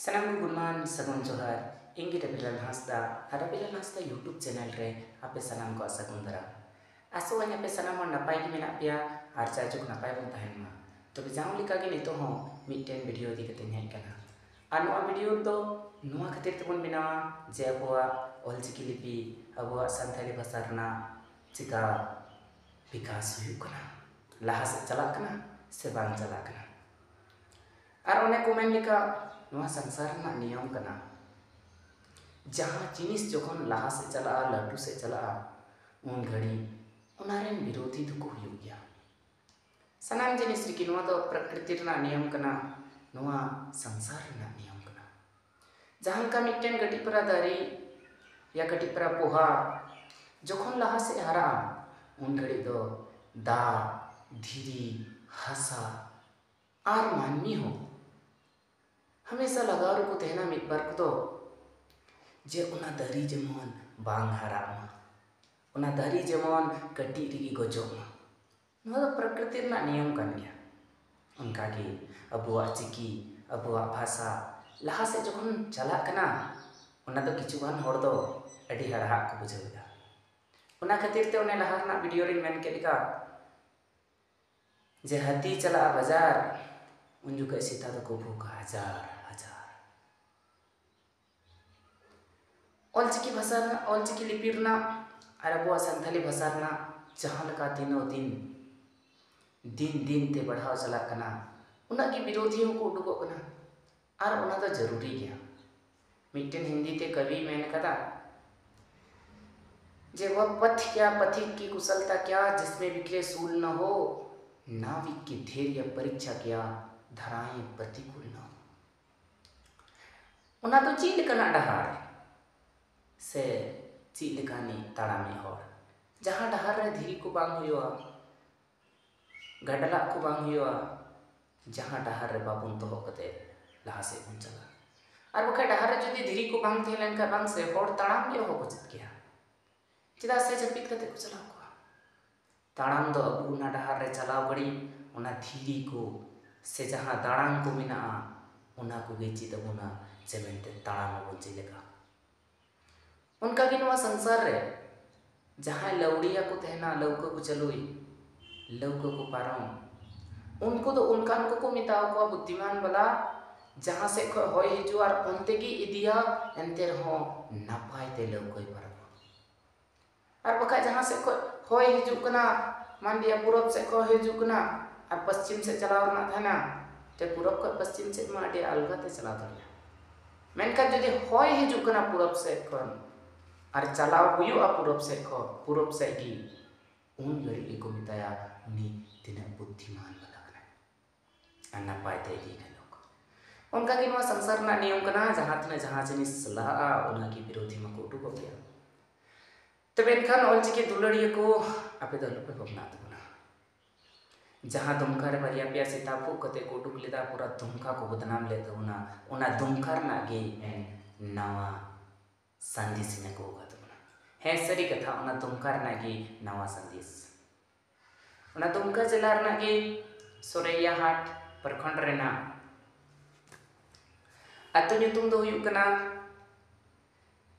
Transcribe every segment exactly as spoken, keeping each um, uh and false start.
ᱥᱟᱱᱟᱢ ᱠᱚ ᱜᱩᱱᱢᱟᱱ ᱥᱟᱹᱜᱩᱱ ᱡᱚᱦᱟᱨ᱾ ᱤᱧ ᱜᱮ ᱨᱚᱵᱤᱞᱟᱞ ᱦᱟᱸᱥᱫᱟ ᱟᱨ ᱨᱚᱵᱤᱞᱟᱞ ᱦᱟᱸᱥᱫᱟ YouTube ᱪᱮᱱᱮᱞ ᱨᱮ ᱟᱯᱮ ᱥᱟᱱᱟᱢ ᱠᱚᱣᱟᱜ ᱥᱟᱹᱜᱩᱱ ᱫᱟᱨᱟᱢ᱾ ᱟᱥᱚᱜ ᱟᱹᱧ ᱟᱯᱮ ᱥᱟᱱᱟᱢ ᱦᱚᱲ ᱱᱟᱯᱟᱭ ᱜᱮ ᱢᱮᱱᱟᱜ ᱯᱮᱭᱟ ᱟᱨ ᱡᱟᱭᱡᱩᱜᱽ ᱱᱟᱯᱟᱭ ᱵᱚᱱ ᱛᱟᱦᱮᱱ ᱢᱟ᱾ ᱛᱚᱵᱮ ᱡᱟᱣ ᱞᱮᱠᱟ ᱜᱮ ᱱᱤᱛᱚᱜ ᱦᱚᱸ ᱢᱤᱫᱴᱮᱱ ᱵᱷᱤᱰᱤᱭᱳ ᱤᱫᱤ ᱠᱟᱛᱮᱧ ᱦᱮᱡ ᱟᱠᱟᱱᱟ᱾ ᱟᱨ ᱱᱚᱣᱟ ᱵᱷᱤᱰᱤᱭᱳ ᱫᱚ ᱱᱚᱣᱟ ᱠᱷᱟᱹᱛᱤᱨ ᱛᱮᱵᱚᱱ ᱵᱮᱱᱟᱣᱟ ᱡᱮ ᱟᱵᱚᱣᱟᱜ ᱚᱞᱪᱤᱠᱤ ᱞᱤᱯᱤ, ᱟᱵᱚᱣᱟᱜ ᱥᱟᱱᱛᱟᱲᱤ ᱵᱷᱟᱥᱟ ᱨᱮᱱᱟᱜ ᱪᱮᱠᱟ ᱵᱤᱠᱟᱥ ᱦᱩᱭᱩᱜ ᱠᱟᱱᱟ, ᱞᱟᱦᱟ ᱥᱮᱫ ᱪᱟᱞᱟᱜ ᱠᱟᱱᱟ ᱥᱮ ᱵᱟᱝ ᱪᱟᱞᱟᱜ ᱠᱟᱱᱟ᱾ ᱟᱨ ᱚᱱᱮ ᱠᱚ ᱢᱮᱱ ᱞᱮᱠᱟ, ᱱᱚᱣᱟ ᱥᱚᱝᱥᱟᱨ ᱨᱮᱱᱟᱜ ᱱᱤᱭᱚᱢ ᱠᱟᱱᱟ, ᱡᱟᱦᱟᱸ ᱡᱤᱱᱤᱥ ᱡᱚᱠᱷᱚᱱ ᱞᱟᱦᱟ ᱥᱮᱫ ᱪᱟᱞᱟᱜᱼᱟ, ᱞᱟᱹᱴᱩ ᱥᱮᱫ ᱪᱟᱞᱟᱜᱼᱟ, ᱩᱱ ᱜᱷᱟᱹᱲᱤ ᱚᱱᱟ ᱨᱮᱱ ᱵᱤᱨᱳᱫᱷᱤ ᱫᱚᱠᱚ ᱦᱩᱭᱩᱜ ᱜᱮᱭᱟ᱾ ᱥᱟᱱᱟᱢ ᱡᱤᱱᱤᱥ ᱨᱮᱜᱮ ᱱᱚᱣᱟ ᱫᱚ ᱯᱨᱚᱠᱨᱤᱛᱤ ᱨᱮᱱᱟᱜ ᱱᱤᱭᱚᱢ ᱠᱟᱱᱟ, ᱱᱚᱣᱟ ᱥᱚᱝᱥᱟᱨ ᱨᱮᱱᱟᱜ ᱱᱤᱭᱚᱢ ᱠᱟᱱᱟ᱾ ᱡᱟᱦᱟᱸ ᱞᱮᱠᱟ ᱢᱤᱫᱴᱮᱱ ᱠᱟᱹᱴᱤᱡ ᱯᱟᱨᱟ ᱫᱟᱨᱮ ᱭᱟ ᱠᱟᱹᱴᱤᱡ ᱯᱟᱨᱟ ᱯᱚᱦᱟ ᱡᱚᱠᱷᱚᱱ ᱞᱟᱦᱟ ᱥᱮᱫ ᱦᱟᱨᱟᱜᱼᱟ, ᱩᱱ ᱜᱷᱟᱹᱲᱤᱡ ᱫᱚ ᱫᱟᱜ, ᱫᱷᱤᱨᱤ, ᱦᱟᱥᱟ ᱟᱨ ᱢᱟᱹᱱᱢᱤ ᱦᱚᱸ ᱦᱟᱢᱮᱥᱟ ᱞᱟᱜᱟᱣ ᱨᱮᱠᱚ ᱛᱟᱦᱮᱱᱟ ᱢᱤᱫ ᱵᱟᱨ ᱠᱚᱫᱚ, ᱡᱮ ᱚᱱᱟ ᱫᱟᱨᱮ ᱡᱮᱢᱚᱱ ᱵᱟᱝ ᱦᱟᱨᱟᱜ ᱢᱟ, ᱚᱱᱟ ᱫᱟᱨᱮ ᱡᱮᱢᱚᱱ ᱠᱟᱹᱴᱤᱡ ᱨᱮᱜᱮ ᱜᱚᱡᱚᱜ ᱢᱟ᱾ ᱱᱚᱣᱟ ᱫᱚ ᱯᱨᱚᱠᱨᱤᱛᱤ ᱨᱮᱱᱟᱜ ᱱᱤᱭᱚᱢ ᱠᱟᱱ ᱜᱮᱭᱟ᱾ ᱚᱱᱠᱟᱜᱮ ᱟᱵᱚᱣᱟᱜ ᱪᱤᱠᱤ, ᱟᱵᱚᱣᱟᱜ ᱵᱷᱟᱥᱟ ᱞᱟᱦᱟ ᱥᱮᱫ ᱡᱚᱠᱷᱚᱱ ᱪᱟᱞᱟᱜ ᱠᱟᱱᱟ, ᱚᱱᱟ ᱫᱚ ᱠᱤᱪᱷᱩ ᱜᱟᱱ ᱦᱚᱲ ᱫᱚ ᱟᱹᱰᱤ ᱦᱟᱲᱦᱟᱜ ᱠᱚ ᱵᱩᱡᱷᱟᱹᱣ ᱮᱫᱟ᱾ ᱚᱱᱟ ᱠᱷᱟᱹᱛᱤᱨ ᱛᱮ ᱚᱱᱮ ᱞᱟᱦᱟ ᱨᱮᱱᱟᱜ ᱵᱷᱤᱰᱤᱭᱳ ᱨᱤᱧ ᱢᱮᱱ ᱠᱮᱫ ᱞᱮᱠᱟ, ᱡᱮ ᱦᱟᱹᱛᱤ ᱪᱟᱞᱟᱜᱼᱟ ᱵᱟᱡᱟᱨ, ᱩᱱ ᱡᱚᱠᱷᱚᱱ ᱥᱮᱛᱟ ᱫᱚᱠᱚ ᱵᱷᱩᱠᱟ ᱦᱟᱡᱟᱨ ᱦᱟᱡᱟᱨ᱾ ᱚᱞᱪᱤᱠᱤ ᱵᱷᱟᱥᱟ ᱨᱮᱱᱟᱜ, ᱚᱞᱪᱤᱠᱤ ᱞᱤᱯᱤ ᱨᱮᱱᱟᱜ ᱟᱨ ᱟᱵᱚᱣᱟᱜ ᱥᱟᱱᱛᱟᱞᱤ ᱵᱷᱟᱥᱟ ᱨᱮᱱᱟᱜ ᱡᱟᱦᱟᱸ ᱞᱮᱠᱟ ᱫᱤᱱᱚ ᱫᱤᱱ, ᱫᱤᱱ ᱫᱤᱱ ᱛᱮ ᱵᱟᱲᱦᱟᱣ ᱪᱟᱞᱟᱜ ᱠᱟᱱᱟ, ᱩᱱᱟᱹᱜ ᱜᱮ ᱵᱤᱨᱳᱫᱷᱤ ᱦᱚᱸᱠᱚ ᱩᱰᱩᱠᱚᱜ ᱠᱟᱱᱟ᱾ ᱟᱨ ᱚᱱᱟ ᱫᱚ ᱡᱟᱹᱨᱩᱨᱤ ᱜᱮᱭᱟ᱾ ᱢᱤᱫᱴᱮᱱ ᱦᱤᱱᱫᱤ ᱛᱮ ᱠᱟᱹᱣᱤ ᱢᱮᱱ ᱠᱟᱫᱟ ᱡᱮ, "वह पथ क्या, पथिक की कुशलता क्या, जिसमें बिखरे सूल न हो, नाविक की धैर्य परीक्षा क्या, धाराएं प्रतिकूल न हो।" ᱚᱱᱟ ᱫᱚ ᱪᱮᱫ ᱞᱮᱠᱟᱱᱟᱜ ᱰᱟᱦᱟᱨ ᱥᱮ ᱪᱮᱫ ᱞᱮᱠᱟᱱᱤᱡ ᱛᱟᱲᱟᱢᱤᱡ ᱦᱚᱲ, ᱡᱟᱦᱟᱸ ᱰᱟᱦᱟᱨ ᱨᱮ ᱫᱷᱤᱨᱤ ᱠᱚ ᱵᱟᱝ ᱦᱩᱭᱩᱜᱼᱟ, ᱜᱟᱰᱞᱟᱜ ᱠᱚ ᱵᱟᱝ ᱦᱩᱭᱩᱜᱼᱟ, ᱡᱟᱦᱟᱸ ᱰᱟᱦᱟᱨ ᱨᱮ ᱵᱟᱵᱚᱱ ᱛᱚᱦᱚᱜ ᱠᱟᱛᱮ ᱞᱟᱦᱟ ᱥᱮᱫ ᱵᱚᱱ ᱪᱟᱞᱟᱜᱼᱟ᱾ ᱟᱨ ᱵᱟᱠᱷᱟᱡ ᱰᱟᱦᱟᱨ ᱨᱮ ᱡᱩᱫᱤ ᱫᱷᱤᱨᱤ ᱠᱚ ᱵᱟᱝ ᱛᱟᱦᱮᱸ ᱞᱮᱱᱠᱷᱟᱱ ᱵᱟᱝ ᱥᱮ ᱦᱚᱲ ᱛᱟᱲᱟᱢ ᱜᱮ ᱚᱦᱚ ᱠᱚ ᱪᱮᱫ ᱠᱮᱭᱟ᱾ ᱪᱮᱫᱟᱜ ᱥᱮ ᱡᱟᱹᱯᱤᱫ ᱠᱟᱛᱮ ᱠᱚ ᱪᱟᱞᱟᱣ ᱠᱚᱜᱼᱟ᱾ ᱛᱟᱲᱟᱢ ᱫᱚ ᱟᱵᱚ ᱚᱱᱟ ᱰᱟᱦᱟᱨ ᱨᱮ ᱪᱟᱞᱟᱣ ᱜᱷᱟᱹᱲᱤᱡ ᱚᱱᱟ ᱫᱷᱤᱨᱤ ᱠᱚ ᱥᱮ ᱡᱟᱦᱟᱸ ᱫᱟᱲᱟᱝ ᱠᱚ ᱢᱮᱱᱟᱜᱼᱟ, ᱚᱱᱟ ᱠᱚᱜᱮ ᱪᱮᱫ ᱟᱵᱚᱱᱟ ᱪᱮ ᱢᱮᱱᱛᱮ ᱛᱟᱲᱟᱢ ᱟᱵᱚᱱ ᱪᱮᱫ ᱞᱮᱠᱟ᱾ ᱚᱱᱠᱟᱜᱮ ᱱᱚᱣᱟ ᱥᱚᱝᱥᱟᱨ ᱨᱮ ᱡᱟᱦᱟᱸᱭ ᱞᱟᱹᱣᱲᱤᱭᱟ ᱠᱚ ᱛᱟᱦᱮᱱᱟ, ᱞᱟᱹᱣᱠᱟᱹ ᱠᱚ ᱪᱟᱹᱞᱩᱭ, ᱞᱟᱹᱣᱠᱟᱹ ᱠᱚ ᱯᱟᱨᱚᱢ, ᱩᱱᱠᱩ ᱫᱚ ᱚᱱᱠᱟᱱ ᱠᱚᱠᱚ ᱢᱮᱛᱟ ᱠᱚᱣᱟ ᱵᱩᱫᱽᱫᱷᱤᱢᱟᱱ ᱵᱟᱞᱟ, ᱡᱟᱦᱟᱸ ᱥᱮᱫ ᱠᱷᱚᱱ ᱦᱚᱭ ᱦᱤᱡᱩᱜᱼᱟ ᱟᱨ ᱚᱱᱛᱮ ᱜᱮ ᱤᱫᱤᱭᱟ, ᱮᱱᱛᱮ ᱨᱮᱦᱚᱸ ᱱᱟᱯᱟᱭ ᱛᱮ ᱞᱟᱹᱣᱠᱟᱹᱭ ᱯᱟᱨᱚᱢᱟ᱾ ᱟᱨ ᱵᱟᱠᱷᱟᱡ ᱡᱟᱦᱟᱸ ᱥᱮᱫ ᱠᱷᱚᱱ ᱦᱚᱭ ᱦᱤᱡᱩᱜ ᱠᱟᱱᱟ, ᱢᱟᱱ ᱞᱤᱭᱟ ᱯᱩᱨᱚᱵ ᱥᱮᱫ ᱠᱷᱚᱱ ᱦᱚᱭ ᱦᱤᱡᱩᱜ ᱠᱟᱱᱟ ᱟᱨ ᱯᱚᱥᱪᱤᱢ ᱥᱮᱫ ᱪᱟᱞᱟᱣ ᱨᱮᱱᱟᱜ ᱛᱟᱦᱮᱱᱟ, ᱛᱮ ᱯᱩᱨᱚᱵ ᱠᱷᱚᱱ ᱯᱚᱥᱪᱤᱢ ᱥᱮᱫ ᱢᱟ ᱟᱹᱰᱤ ᱟᱞᱜᱟ ᱛᱮ ᱪᱟᱞᱟᱣ ᱫᱟᱲᱮᱭᱟᱜᱼᱟ᱾ ᱢᱮᱱᱠᱷᱟᱱ ᱡᱩᱫᱤ ᱦᱚᱭ ᱦᱤᱡᱩᱜ ᱠᱟᱱᱟ ᱯᱩᱨᱚᱵ ᱥᱮᱫ ᱠᱷᱚᱱ ᱟᱨ ᱪᱟᱞᱟᱣ ᱦᱩᱭᱩᱜᱼᱟ ᱯᱩᱨᱚᱵ ᱥᱮᱫ ᱠᱷᱚᱱ, ᱯᱩᱨᱚᱵ ᱥᱮᱫ ᱜᱮ, ᱩᱱ ᱜᱷᱟᱹᱲᱤᱡ ᱜᱮᱠᱚ ᱢᱮᱛᱟᱭᱟ, ᱩᱱᱤ ᱛᱤᱱᱟᱹᱜ ᱵᱩᱫᱽᱫᱷᱤᱢᱟᱱ ᱵᱟᱞᱟ ᱠᱟᱱᱟᱭ ᱟᱨ ᱱᱟᱯᱟᱭ ᱛᱮ ᱤᱫᱤ ᱜᱟᱱᱚᱜ᱾ ᱚᱱᱠᱟ ᱜᱮ ᱱᱚᱣᱟ ᱥᱚᱝᱥᱟᱨ ᱨᱮᱱᱟᱜ ᱱᱤᱭᱚᱢ ᱠᱟᱱᱟ, ᱡᱟᱦᱟᱸ ᱛᱤᱱᱟᱹᱜ ᱡᱟᱦᱟᱸ ᱡᱤᱱᱤᱥ ᱞᱟᱦᱟᱜᱼᱟ, ᱚᱱᱟ ᱜᱮ ᱵᱤᱨᱳᱫᱷᱤ ᱢᱟᱠᱚ ᱩᱰᱩᱠᱚᱜ ᱜᱮᱭᱟ᱾ ᱛᱚᱵᱮ ᱮᱱᱠᱷᱟᱱ ᱚᱞᱪᱤᱠᱤ ᱫᱩᱞᱟᱹᱲᱤᱭᱟᱹ ᱠᱚ, ᱟᱯᱮ ᱫᱚ ᱟᱞᱚᱯᱮ ᱵᱷᱟᱵᱽᱱᱟᱜ ᱛᱟᱵᱚᱱᱟ᱾ ᱡᱟᱦᱟᱸ ᱫᱩᱢᱠᱟ ᱨᱮ ᱵᱟᱨᱭᱟ ᱯᱮᱭᱟ ᱥᱮᱛᱟ ᱯᱷᱩᱜ ᱠᱟᱛᱮ ᱠᱚ ᱩᱰᱩᱠ ᱞᱮᱫᱟ, ᱯᱩᱨᱟᱹ ᱫᱩᱢᱠᱟ ᱠᱚ ᱵᱚᱫᱱᱟᱢ ᱞᱮᱫ ᱛᱟᱵᱚᱱᱟ, ᱚᱱᱟ ᱫᱩᱢᱠᱟ ᱨᱮᱱᱟᱜ ᱜᱮ ᱤᱧ ᱱᱟᱣᱟ ᱥᱟᱸᱫᱮᱥ ᱤᱧ ᱟᱹᱜᱩ ᱟᱠᱟᱫ ᱛᱟᱵᱚᱱᱟ᱾ ᱦᱮᱸ, ᱥᱟᱹᱨᱤ ᱠᱟᱛᱷᱟ, ᱚᱱᱟ ᱫᱩᱢᱠᱟ ᱨᱮᱱᱟᱜ ᱜᱮ ᱱᱟᱣᱟ ᱥᱟᱸᱫᱮᱥ᱾ ᱚᱱᱟ ᱫᱩᱢᱠᱟ ᱡᱮᱞᱟ ᱨᱮᱱᱟᱜ ᱜᱮ ᱥᱚᱨᱮᱭᱟ ᱦᱟᱴ ᱯᱨᱚᱠᱷᱚᱸᱰ ᱨᱮᱱᱟᱜ ᱟᱹᱛᱩ ᱧᱩᱛᱩᱢ ᱫᱚ ᱦᱩᱭᱩᱜ ᱠᱟᱱᱟ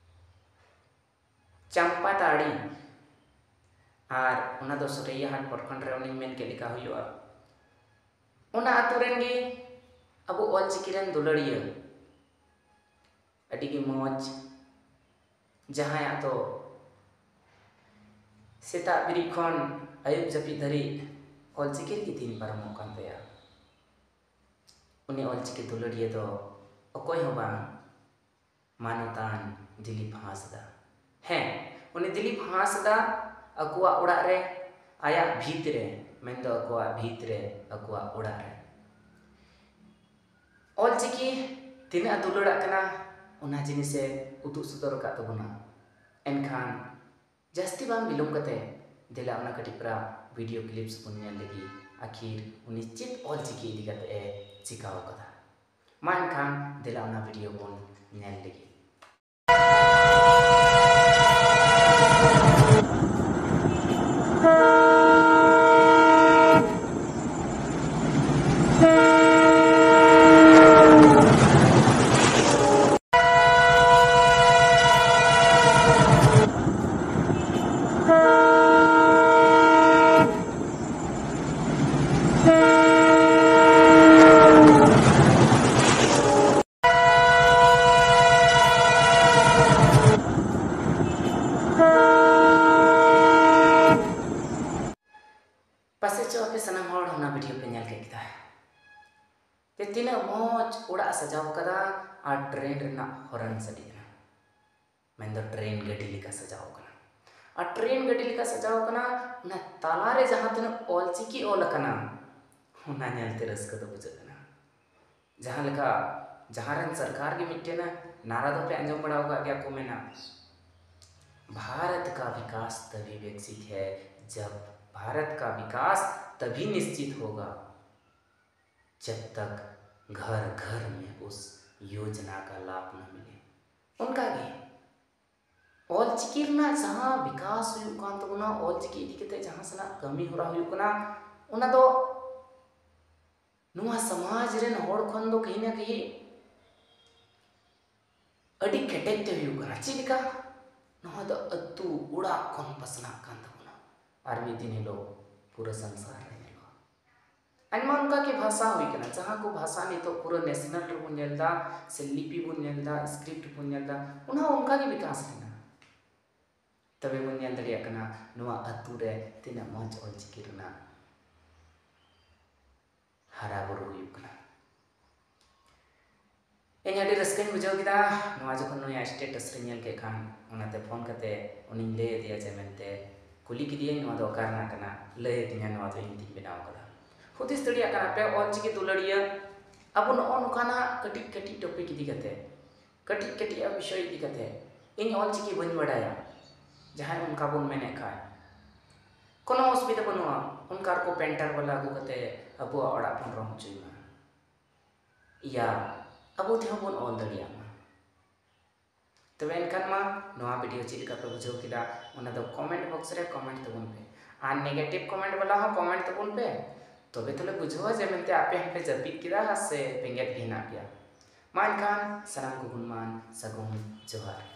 ᱪᱟᱢᱯᱟᱛᱟᱲᱤ᱾ ᱟᱨ ᱚᱱᱟ ᱫᱚ ᱥᱚᱨᱮᱭᱟ ᱦᱟᱴ ᱯᱨᱚᱠᱷᱚᱸᱰ ᱨᱮ ᱚᱱᱮᱧ ᱢᱮᱱ ᱠᱮᱫ ᱞᱮᱠᱟ ᱦᱩᱭᱩᱜᱼᱟ᱾ ᱚᱱᱟ ᱟᱹᱛᱩ ᱨᱮᱱ ᱜᱮ ᱟᱵᱚ ᱚᱞᱪᱤᱠᱤ ᱨᱮᱱ ᱫᱩᱞᱟᱹᱲᱤᱭᱟᱹ, ᱟᱹᱰᱤ ᱜᱮ ᱢᱚᱡᱽ, ᱡᱟᱦᱟᱸᱭᱟᱜ ᱫᱚ ᱥᱮᱛᱟᱜ ᱵᱮᱨᱮᱫ ᱠᱷᱚᱱ ᱟᱹᱭᱩᱵ ᱡᱟᱹᱯᱤᱫ ᱫᱷᱟᱹᱨᱤᱡ ᱚᱞᱪᱤᱠᱤ ᱨᱮᱜᱮ ᱫᱤᱱ ᱯᱟᱨᱚᱢᱚᱜ ᱠᱟᱱ ᱛᱟᱭᱟ᱾ ᱩᱱᱤ ᱚᱞᱪᱤᱠᱤ ᱫᱩᱞᱟᱹᱲᱤᱭᱟᱹ ᱫᱚ ᱚᱠᱚᱭ ᱦᱚᱸ ᱵᱟᱝ, ᱢᱟᱱᱚᱛᱟᱱ ᱫᱤᱞᱤᱯ ᱦᱟᱸᱥᱫᱟ᱾ ᱦᱮᱸ, ᱩᱱᱤ ᱫᱤᱞᱤᱯ ᱦᱟᱸᱥᱫᱟ ᱟᱠᱚᱣᱟᱜ ᱚᱲᱟᱜ ᱨᱮ, ᱟᱭᱟᱜ ᱵᱷᱤᱛ ᱨᱮ, ᱢᱮᱱᱫᱚ ᱟᱠᱚᱣᱟᱜ ᱵᱷᱤᱛ ᱨᱮ, ᱟᱠᱚᱣᱟᱜ ᱚᱲᱟᱜ ᱨᱮ ᱚᱞᱪᱤᱠᱤ ᱛᱤᱱᱟᱹᱜ ᱮ ᱫᱩᱞᱟᱹᱲᱟᱜ ᱠᱟᱱᱟ, ᱚᱱᱟ ᱡᱤᱱᱤᱥᱮ ᱩᱫᱩᱜ ᱥᱚᱫᱚᱨ ᱟᱠᱟᱫ ᱛᱟᱵᱚᱱᱟ᱾ ᱮᱱᱠᱷᱟᱱ ᱡᱟᱹᱥᱛᱤ ᱵᱟᱝ ᱵᱤᱞᱚᱢ ᱠᱟᱛᱮ ᱫᱮᱞᱟ ᱚᱱᱟ ᱠᱟᱹᱴᱤᱡ ᱯᱟᱨᱟ video clips ᱵᱚᱱ ᱧᱮᱞ ᱞᱮᱜᱮ, ᱟᱹᱠᱷᱤᱨ ᱩᱱᱤ ᱪᱮᱫ ᱚᱞᱪᱤᱠᱤ ᱤᱫᱤ ᱠᱟᱛᱮ ᱮ ᱪᱤᱠᱟᱹᱣ ᱟᱠᱟᱫᱟ᱾ ᱢᱟ ᱮᱱᱠᱷᱟᱱ ᱫᱮᱞᱟ ᱚᱱᱟ video ᱵᱚᱱ ᱧᱮᱞ ᱞᱮᱜᱮ᱾ ᱯᱟᱥᱮᱡ ᱪᱚ ᱟᱯᱮ ᱥᱟᱱᱟᱢ ᱦᱚᱲ ᱚᱱᱟ ᱵᱷᱤᱰᱤᱭᱳ ᱯᱮ ᱧᱮᱞ ᱠᱮᱫ ᱠᱮᱫᱟ ᱡᱮ ᱛᱤᱱᱟᱹᱜ ᱢᱚᱡᱽ ᱚᱲᱟᱜ ᱮ ᱥᱟᱡᱟᱣ ᱠᱟᱫᱟ ᱟᱨ ᱴᱨᱮᱱ ᱨᱮᱱᱟᱜ ᱦᱚᱨᱚᱱ ᱥᱟᱰᱮ ᱠᱟᱱᱟ, ᱢᱮᱱᱫᱚ ᱴᱨᱮᱱ ᱜᱟᱹᱰᱤ ᱞᱮᱠᱟ ᱥᱟᱡᱟᱣ ᱠᱟᱱᱟ᱾ ᱟᱨ ᱴᱨᱮᱱ ᱜᱟᱹᱰᱤ ᱞᱮᱠᱟ ᱥᱟᱡᱟᱣ ᱠᱟᱱᱟ, ᱚᱱᱟ ᱛᱟᱞᱟᱨᱮ ᱡᱟᱦᱟᱸ ᱛᱤᱱᱟᱹᱜ ᱚᱞᱪᱤᱠᱤ ᱚᱞ ᱟᱠᱟᱱᱟ, ᱚᱱᱟ ᱧᱮᱞᱛᱮ ᱨᱟᱹᱥᱠᱟᱹ ᱫᱚ ᱵᱩᱡᱷᱟᱹᱜ ᱠᱟᱱᱟ᱾ ᱡᱟᱦᱟᱸ ᱞᱮᱠᱟ ᱡᱟᱦᱟᱸ ᱨᱮᱱ ᱥᱚᱨᱠᱟᱨ ᱜᱮ ᱢᱤᱫᱴᱮᱱ ᱱᱟᱨᱟ ᱫᱚᱯᱮ ᱟᱸᱡᱚᱢ ᱵᱟᱲᱟ ᱟᱠᱟᱫ ᱜᱮᱭᱟ ᱠᱚ ᱢᱮᱱᱟ, ᱵᱷᱟᱨᱚᱛ ᱠᱟ ᱵᱤᱠᱟᱥ ᱛᱟᱵᱷᱤ ᱵᱤᱠᱥᱤᱛ ᱦᱮ ᱡᱟᱵ ᱵᱷᱟᱨᱚᱛ ᱠᱟ ᱵᱤᱠᱟᱥ ᱛᱟᱵᱷᱤ ᱱᱤᱥᱪᱤᱛ ᱦᱳᱜᱟ ᱡᱟᱵ ᱛᱟᱠ ᱜᱷᱟᱨ ᱜᱷᱟᱨ ᱢᱮ ᱩᱥ ᱭᱳᱡᱱᱟ ᱠᱟ ᱞᱟᱵᱷ ᱱᱟ ᱢᱤᱞᱮ᱾ ᱚᱱᱠᱟᱜᱮ ᱚᱞᱪᱤᱠᱤ ᱨᱮᱱᱟᱜ ᱡᱟᱦᱟᱸ ᱵᱤᱠᱟᱥ ᱦᱩᱭᱩᱜ ᱠᱟᱱ ᱛᱟᱵᱚᱱᱟ, ᱚᱞᱪᱤᱠᱤ ᱤᱫᱤ ᱠᱟᱛᱮ ᱡᱟᱦᱟᱸ ᱥᱮᱱᱟᱜ ᱠᱟᱹᱢᱤ ᱦᱚᱨᱟ ᱦᱩᱭᱩᱜ ᱠᱟᱱᱟ, ᱚᱱᱟ ᱫᱚ ᱱᱚᱣᱟ ᱥᱚᱢᱟᱡᱽ ᱨᱮᱱ ᱦᱚᱲ ᱠᱷᱚᱱ ᱫᱚ ᱠᱟᱹᱦᱤ ᱱᱟ ᱠᱟᱹᱦᱤ ᱟᱹᱰᱤ ᱠᱮᱴᱮᱡ ᱛᱮ ᱦᱩᱭᱩᱜ ᱠᱟᱱᱟ᱾ ᱪᱮᱫ ᱞᱮᱠᱟ? ᱱᱚᱣᱟ ᱫᱚ ᱟᱹᱛᱩ ᱚᱲᱟᱜ ᱠᱷᱚᱱ ᱯᱟᱥᱱᱟᱜ ᱠᱟᱱ ᱛᱟᱵᱚᱱᱟ, ᱟᱨ ᱢᱤᱫ ᱫᱤᱱ ᱦᱤᱞᱳᱜ ᱯᱩᱨᱟᱹ ᱥᱚᱝᱥᱟᱨ ᱨᱮ ᱧᱮᱞᱚᱜᱼᱟ᱾ ᱟᱭᱢᱟ ᱚᱱᱠᱟ ᱜᱮ ᱵᱷᱟᱥᱟ ᱦᱩᱭ ᱠᱟᱱᱟ, ᱡᱟᱦᱟᱸ ᱠᱚ ᱵᱷᱟᱥᱟ ᱱᱤᱛᱚᱜ ᱯᱩᱨᱟᱹ ᱱᱮᱥᱱᱟᱞ ᱨᱮᱵᱚᱱ ᱧᱮᱞ ᱮᱫᱟ, ᱥᱮ ᱞᱤᱯᱤ ᱵᱚᱱ ᱧᱮᱞ ᱮᱫᱟ, ᱥᱠᱨᱤᱯᱴ ᱵᱚᱱ ᱧᱮᱞ ᱮᱫᱟ, ᱚᱱᱟ ᱦᱚᱸ ᱚᱱᱠᱟ ᱜᱮ ᱵᱤᱠᱟᱥ ᱞᱮᱱᱟ᱾ ᱛᱚᱵᱮ ᱵᱚᱱ ᱧᱮᱞ ᱫᱟᱲᱮᱭᱟᱜ ᱠᱟᱱᱟ ᱱᱚᱣᱟ ᱟᱹᱛᱩ ᱨᱮ ᱛᱤᱱᱟᱹᱜ ᱢᱚᱡᱽ ᱚᱞᱪᱤᱠᱤ ᱨᱮᱱᱟᱜ ᱦᱟᱨᱟ ᱵᱩᱨᱩ ᱦᱩᱭᱩᱜ ᱠᱟᱱᱟ᱾ ᱤᱧ ᱟᱹᱰᱤ ᱨᱟᱹᱥᱠᱟᱹᱧ ᱵᱩᱡᱷᱟᱹᱣ ᱠᱮᱫᱟ ᱱᱚᱣᱟ ᱡᱚᱠᱷᱚᱱ ᱱᱩᱭᱟᱜ ᱥᱴᱮᱴᱟᱥ ᱨᱮᱧ ᱧᱮᱞ ᱠᱮᱫ ᱠᱷᱟᱱ, ᱚᱱᱟᱛᱮ ᱯᱷᱳᱱ ᱠᱟᱛᱮ ᱩᱱᱤᱧ ᱞᱟᱹᱭ ᱟᱫᱮᱭᱟ ᱡᱮ ᱢᱮᱱᱛᱮ ᱠᱩᱞᱤ ᱠᱮᱫᱮᱭᱟᱹᱧ, ᱱᱚᱣᱟ ᱫᱚ ᱚᱠᱟ ᱨᱮᱱᱟᱜ ᱠᱟᱱᱟ? ᱞᱟᱹᱭ ᱟᱹᱫᱤᱧᱟ, ᱱᱚᱣᱟ ᱫᱚ ᱤᱧ ᱛᱤᱧ ᱵᱮᱱᱟᱣ ᱠᱟᱫᱟ᱾ ᱦᱩᱫᱤᱥ ᱫᱟᱲᱮᱭᱟᱜ ᱠᱟᱱᱟ ᱯᱮ ᱚᱞᱪᱤᱠᱤ ᱫᱩᱞᱟᱹᱲᱤᱭᱟᱹ, ᱟᱵᱚ ᱱᱚᱜᱼᱚ ᱱᱚᱝᱠᱟᱱᱟᱜ ᱠᱟᱹᱴᱤᱡ ᱠᱟᱹᱴᱤᱡ ᱴᱚᱯᱤᱠ ᱤᱫᱤ ᱠᱟᱛᱮ, ᱠᱟᱹᱴᱤᱡ ᱠᱟᱹᱴᱤᱡ ᱟᱜ ᱵᱤᱥᱚᱭ ᱤᱫᱤ ᱠᱟᱛᱮ, ᱤᱧ ᱚᱞᱪᱤᱠᱤ ᱵᱟᱹᱧ ᱵᱟᱰᱟᱭᱟ, ᱡᱟᱦᱟᱸᱭ ᱚᱱᱠᱟ ᱵᱚᱱ ᱢᱮᱱᱮᱫ ᱠᱷᱟᱱ, ᱠᱳᱱᱳ ᱚᱥᱩᱵᱤᱫᱷᱟ ᱵᱟᱹᱱᱩᱜᱼᱟ, ᱚᱱᱠᱟ ᱨᱚᱠᱚᱢ ᱯᱮᱱᱴᱟᱨ ᱵᱟᱞᱟ ᱟᱹᱜᱩ ᱠᱟᱛᱮ ᱟᱵᱚᱣᱟᱜ ᱚᱲᱟᱜ ᱵᱚᱱ ᱨᱚᱝ ᱦᱚᱪᱚᱭ ᱢᱟ᱾ ᱤᱭᱟ, ᱟᱵᱚ ᱛᱮᱦᱚᱸ ᱵᱚᱱ ᱚᱞ ᱫᱟᱲᱮᱭᱟᱜ ᱢᱟ᱾ ᱛᱚᱵᱮ ᱮᱱᱠᱷᱟᱱ ᱢᱟ ᱱᱚᱣᱟ ᱵᱷᱤᱰᱤᱭᱳ ᱪᱮᱫ ᱞᱮᱠᱟ ᱯᱮ ᱵᱩᱡᱷᱟᱹᱣ ᱠᱮᱫᱟ, ᱚᱱᱟ ᱫᱚ ᱠᱚᱢᱮᱱᱴ ᱵᱚᱠᱥ ᱨᱮ ᱠᱚᱢᱮᱱᱴ ᱛᱟᱵᱚᱱ ᱯᱮ, ᱟᱨ ᱱᱮᱜᱮᱴᱤᱵᱷ ᱠᱚᱢᱮᱱᱴ ᱵᱟᱞᱟ ᱦᱚᱸ ᱠᱚᱢᱮᱱᱴ ᱛᱟᱵᱚᱱ ᱯᱮ᱾ ᱛᱚᱵᱮ ᱛᱚᱞᱮ ᱵᱩᱡᱷᱟᱹᱣᱟ ᱡᱮ ᱢᱮᱱᱛᱮ ᱟᱯᱮ ᱦᱚᱸᱯᱮ ᱡᱟᱹᱯᱤᱫ ᱠᱮᱫᱟ ᱥᱮ ᱵᱮᱸᱜᱮᱫ ᱜᱮ ᱦᱮᱱᱟᱜ ᱯᱮᱭᱟ᱾ ᱢᱟ ᱮᱱᱠᱷᱟᱱ ᱥᱟᱱᱟᱢ ᱠᱚ ᱜᱩᱱᱢᱟᱱ ᱥᱟᱹᱜᱩᱱ ᱡᱚᱦᱟᱨ᱾